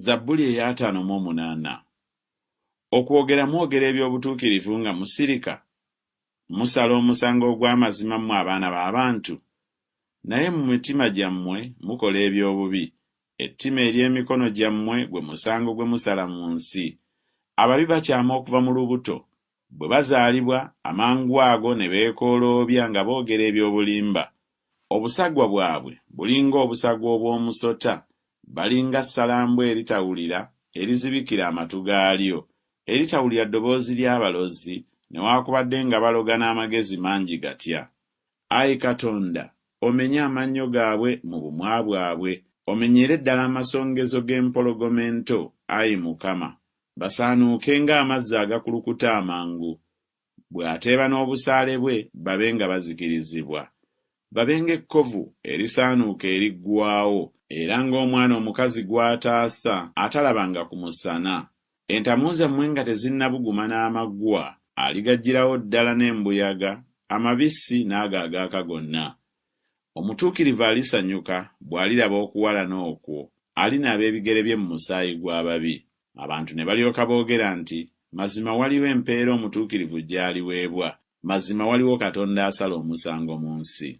Zabbuli ey'ataano mu omunaana. Okwogera mwogera eby'obutuukirivu nga musirika? Musala omusango ogw'amazima mmwe abaana b'abantu? Naye mu mitima gyammwe mukola eby'obubi, ettima ery'emikono gyammwe gwe musango gwe musala mu nsi. Ababi bakyama okuva mu lubuto, bwe bazaalibwa, amangwago ne beekooloobya nga boogera eby'obulimba. Obusagwa bwabwe buli ng'obusagwa obw'omusota, bali nga ssalambwa eritawulira erizibikira amatu gaalyo, eritawulira ddoboozi ly'abalozi, newaakubadde nga baloga n'amagezi mangi gatya. Ayi Katonda, omenye amannyo gaabwe mu bumwa bwabwe, omenyere ddala amasongezo g'empologoma ento, ayi Mukama, basaanuuke ng'amazzi agakulukuta amangu. Bw'ateeba n'obusaale bwe babe nga bazikirizibwa. Babe ng'ekkovu erisaanuuka eriggwaawo, era ng'omwana omukazi gw'ataasa atalabanga ku musana. Entamu zammwe nga tezinnabuguma n'amaggwa, aligaggyirawo ddala n'embuyaga, amabisi n'ago agaaka gonna. Omutuukirivu alisanyuka bw'aliraba okuwalana okwo, alinaaba ebigere bye mu musaayi gw'ababi. Abantu ne balyoka boogera nti, Mazima waliwo empeera omutuukirivu gy'aliweebwa, mazima waliwo Katonda asala omusango mu nsi.